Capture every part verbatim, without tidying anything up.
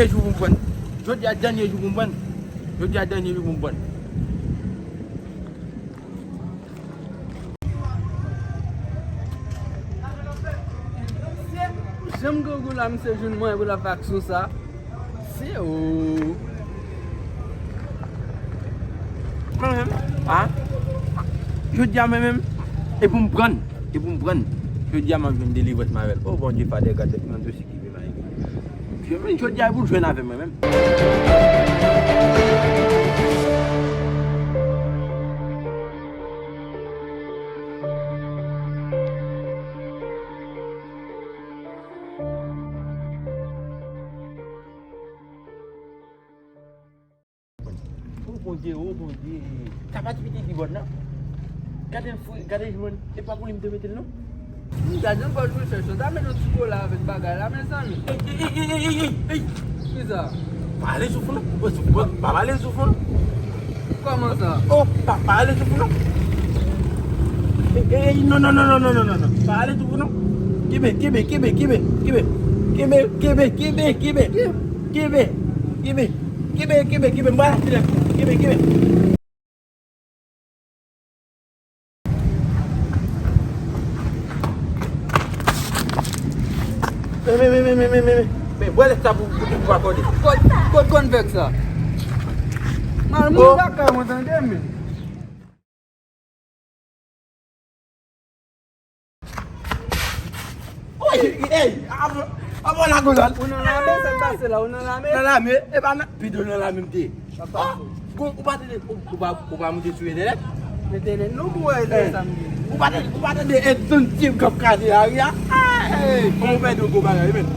Dènye jou pou m pran. Jodi a dènye jou pou m pran. Jodi a dènye jou pou m pran. Janm grangou la, misye jwenn mwen pou l ap fè aksyon sa. Se ou. Mwen menm, a, jodi a mwen menm, e pou m prann, e pou m prann. Jodi a m ap jwenn delivrans m avè l. O Bondye, Father God, let me understand. Jodi, jodi a pou l jwenn avè mwen menm. O Bondye, o Bondye. Sa pa ti pitit ki bòn nan. Gade l fri, gade l jwenn. E pa pou li m te mete l non. Gade yon bòn rechèch, sa met yon ti kola avèk bagay la, mezanmi. Ey, ey, ey, ey, ey, ey. Kisa? Pa pale sou fou non. O, sou fou, pa pale sou fou non. Kòman sa? O, pa, pa pale sou fou non. Ey, ey, ey, non, non, non. Pa pale sou fou non. Kenbe, kenbe, kenbe, kenbe, kenbe. Kenbe, kenbe, kenbe, kenbe. Kenbe, kenbe. Kenbe, kenbe, kenbe, m pral achte lèt. Kenbe, kenbe. Men, men, men, men, men, men, men, men, bwè lèt sa pou, pou, pou akòde. Kot, kot konvèk sa? Mal moun lakay mwen tande men. Oye, ey, avan, avan la gozal. Ou nan lame, sa k pase la? Ou nan lame? Nan lame, e pa nan, pito nan lame m te ye. Sa k pase? Gon, ou pa tande, ou, ou pa, ou pa moute sou entènèt? Entènèt, non, pou wè sa m gen. Ou pa tande, ou pa tande Edson Tim k ap kraze lari a? Ey, kòman ou pèdi yon gwo bagay, men?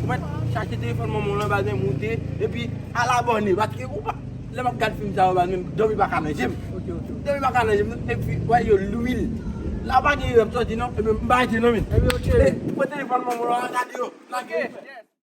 Ou mèt chache telefòn manman w lan, pa gen moute, epi al abòne, paske ou pa, lè m ap gad fim sa yo, pa menm dòmi pa ka nan je m. Ok, ok. Dòmi pa ka nan je m, epi, wè, yo lwil. La pa gen erè m sòti non, epi m pa rete non, men. Epi, ok. Ey, pran telefòn manman w lan, al gade yo. Ok, yes.